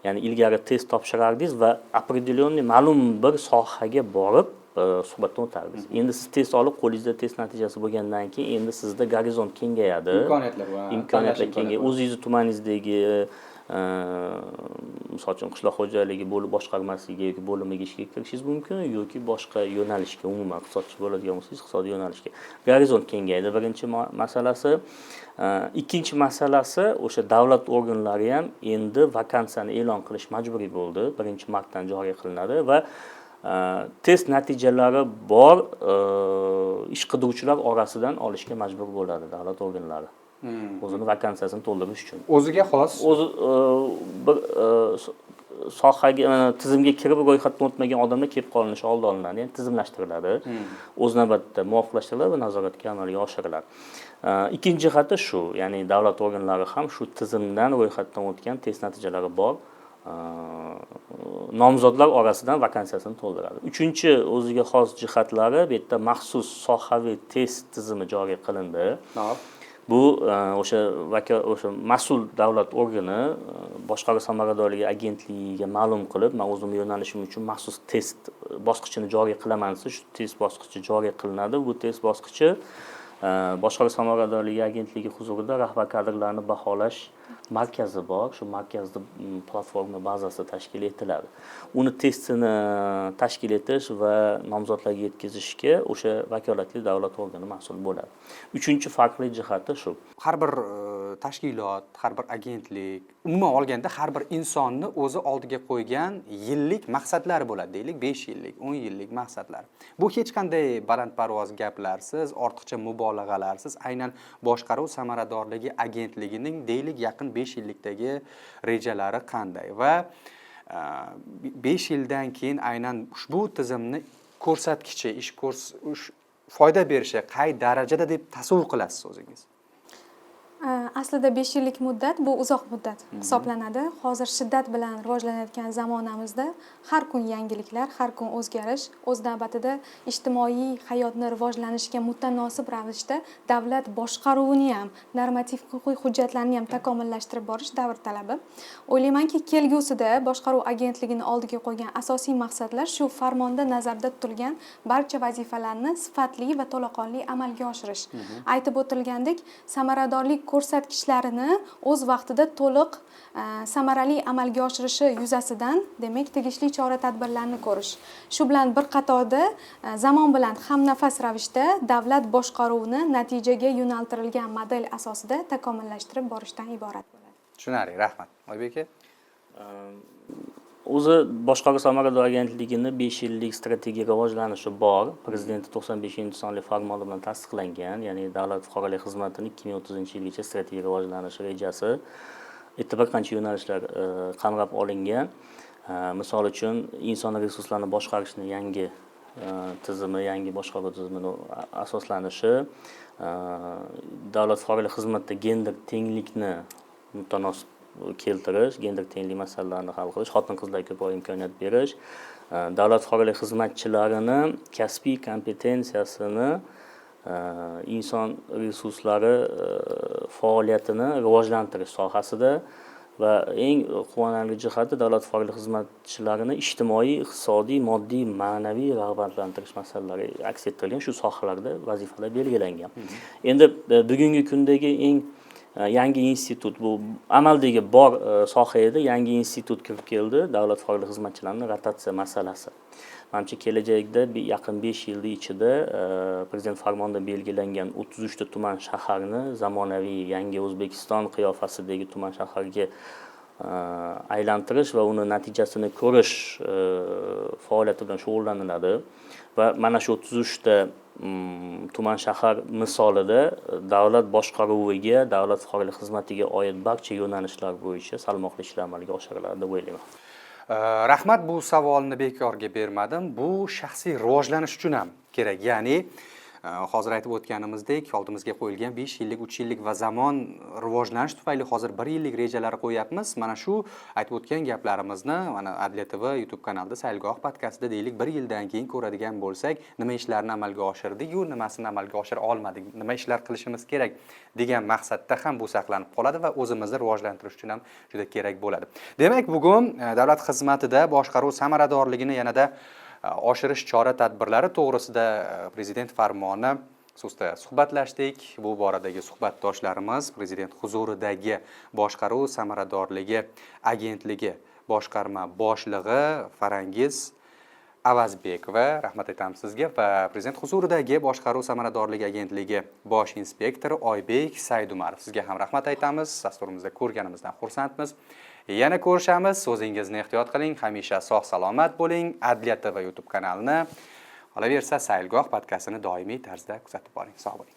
Ya'ni ilgari test topshirardingiz va определенный, ma'lum bir sohaga borib suhbatdan o'tardingiz. Endi siz test olib, qo'lingizda test natijasi bo'lgandan keyin endi sizda gorizont kengayadi. Imkoniyatlar bor, imkoniyatlar tanlash kengayadi. Imkoniyati. O'zingizni tumaningizdagi, misol uchun, qishloq xo'jaligi bo'lib boshqarmasiga yoki bo'limiga ishga kirishingiz mumkin yoki boshqa yo'nalishga, umuman iqtisodchi bo'ladigan bo'lsangiz, iqtisodiy yo'nalishga. Gorizont kengaydi, birinchi masalasi. Ikkinchi masalasi, o'sha davlat organlari ham endi vakansiyani e'lon qilish majburiy bo'ldi, 1-martdan joriy qilinadi va test natijalari bor ish qidiruvchilar orasidan olishga majbur bo'ladi davlat organlari o'zini vakansiyasini to'ldirish uchun. O'ziga xos. O'zi bir sohaga, tizimga kirib, ro'yxatdan o'tmagan odamlar kelib qolinishi oldi olinadi, ya'ni tizimlashtiriladi, o'z navbatida muvofiqlashtiriladi va nazoratga amalga oshiriladi. Ikkinchi jihati shu, ya'ni davlat organlari ham shu tizimdan ro'yxatdan o'tgan, test natijalari bor nomzodlar orasidan vakansiyasini to'ldiradi. Uchinchi o'ziga xos jihatlari, bu yerda maxsus sohaviy test tizimi joriy qilindi. Bu o'sha o'sha mas'ul davlat organi boshqaruv samaradorligi agentligiga ma'lum qilib, man o'zimni yo'nalishim uchun maxsus test bosqichini joriy qilaman desa, shu test bosqichi joriy qilinadi. Bu test bosqichi boshqaruv samaradorligi agentligi huzurida rahbar kadrlarni baholash markazi bor, shu markazda platforma bazasi tashkil etiladi. Uni testini tashkil etish va nomzodlarga yetkazishga o'sha vakolatli davlat organi mas'ul bo'ladi. Uchinchi farqli jihati shu. Har bir tashkilot, har bir agentlik, umuman olganda har bir insonni o'zi oldiga qo'ygan yillik maqsadlari bo'ladi, deylik, 5 yillik, 10 yillik maqsadlar. Bu hech qanday balandparvoz gaplarsiz, ortiqcha mubolag'alarsiz, aynan boshqaruv samaradorligi agentligining, deylik, yaqin 5 yillikdagi rejalari qanday va 5 yildan keyin aynan ushbu tizimni ko'rsatkichi, ish foyda berishi qay darajada deb tasavvur qilasiz o'zingiz? Aslida 5 yillik muddat bu uzoq muddat hisoblanadi. Hozir shiddat bilan rivojlanayotgan zamonamizda har kun yangiliklar, har kun o'zgarish, o'z navbatida ijtimoiy hayotni rivojlanishiga mutanosib ravishda davlat boshqaruvini ham, normativ huquqiy hujjatlarni ham takomillashtirib borish davr talabi. O'ylaymanki, kelgusida boshqaruv agentligini oldiga qo'ygan asosiy maqsadlar shu farmonda nazarda tutilgan barcha vazifalarni sifatli va to'laqonli amalga oshirish. Aytib o'tilgandek, samaradorlik ko'rsatkichlarini o'z vaqtida to'liq, samarali amalga oshirishi yuzasidan, demak, tegishli chora tadbirlarni ko'rish. Shu bilan bir qatorda zamon bilan hamnafas ravishda davlat boshqaruvini natijaga yo'naltirilgan model asosida takomillashtirib borishdan iborat bo'ladi. Tushunarli, rahmat. Oybek aka? O'zi boshqaruv samarador agentligini 5 yillik strategiya rivojlanishi bor, prezidenti 95-sonli farmoni bilan tasdiqlangan, ya'ni davlat fuqarolik xizmatini 2030-yilgacha strategiya rivojlanishi rejasi. Yerda bir qancha yo'nalishlar qamrab olingan. Misol uchun, inson resurslarini boshqarishni yangi tizimi, yangi boshqaruv tizimini asoslanishi, davlat fuqarolik xizmatida gender tenglikni mutanosib keltirish, gender tenglik masalalarini hal qilish, xotin qizlarga ko'proq imkoniyat berish, davlat fuqarolik xizmatchilarini kasbiy kompetensiyasini, inson resurslari faoliyatini rivojlantirish sohasida va eng quvonarli jihati, davlat fuqarolik xizmatchilarini ijtimoiy, iqtisodiy, moddiy, ma'naviy rag'batlantirish masalalari aks ettirilgan, shu sohalarda vazifalar belgilangan. Endi bugungi kundagi eng yangi institut, bu amaldagi bor soha edi, yangi institut kirib keldi, davlat fuqarolik xizmatchilarini rotatsiya masalasi. Manimcha, kelajakda yaqin 5 yilni ichida prezident farmonida belgilangan 33 ta tuman shaharni zamonaviy yangi O'zbekiston qiyofasidagi tuman shaharga aylantirish va uni natijasini ko'rish faoliyati bilan shug'ullaniladi va mana shu 33 ta tuman shahar misolida davlat boshqaruviga, davlat fuqarolik xizmatiga oid barcha yo'nalishlar bo'yicha salmoqli ishlar amalga oshiriladi deb o'ylayman. Rahmat, bu savolni bekorga bermadim. Bu shaxsiy rivojlanish uchun ham kerak, ya'ni Hozir aytib o'tganimizdek, oldimizga qo'yilgan 5 yillik, 3 yillik va zamon rivojlanish tufayli hozir 1 yillik rejalar qo'yapmiz. Mana shu aytib o'tgan gaplarimizni mana Adliya TV YouTube kanalida Saylgoh podkastida deylik 1 yildan keyin ko'radigan bo'lsak, nima ishlarni amalga oshirdik-yu, nimasini amalga oshira olmadik, nima ishlar qilishimiz kerak degan maqsadda ham bu saqlanib qoladi va o'zimizni rivojlantirish uchun ham juda kerak bo'ladi. Demak, bugun davlat xizmatida boshqaruv samaradorligini yanada oshirish chora tadbirlari to'g'risida prezident farmoni xususida suhbatlashdik. Bu boradagi suhbatdoshlarimiz prezident huzuridagi boshqaruv samaradorligi agentligi boshqarma boshlig'i Farangiz Avazbekova, rahmat aytamiz sizga, va prezident huzuridagi boshqaruv samaradorligi agentligi bosh inspektori Oybek Saydumarov, sizga ham rahmat aytamiz. Dasturimizda ko'rganimizdan xursandmiz. Yana ko'rishamiz. O'zingizni ehtiyot qiling, hamisha sog' salomat bo'ling. Adliya TV YouTube kanalini, qolaversa, Saylgoh podkastini doimiy tarzda kuzatib boring. Sog' bo'ling.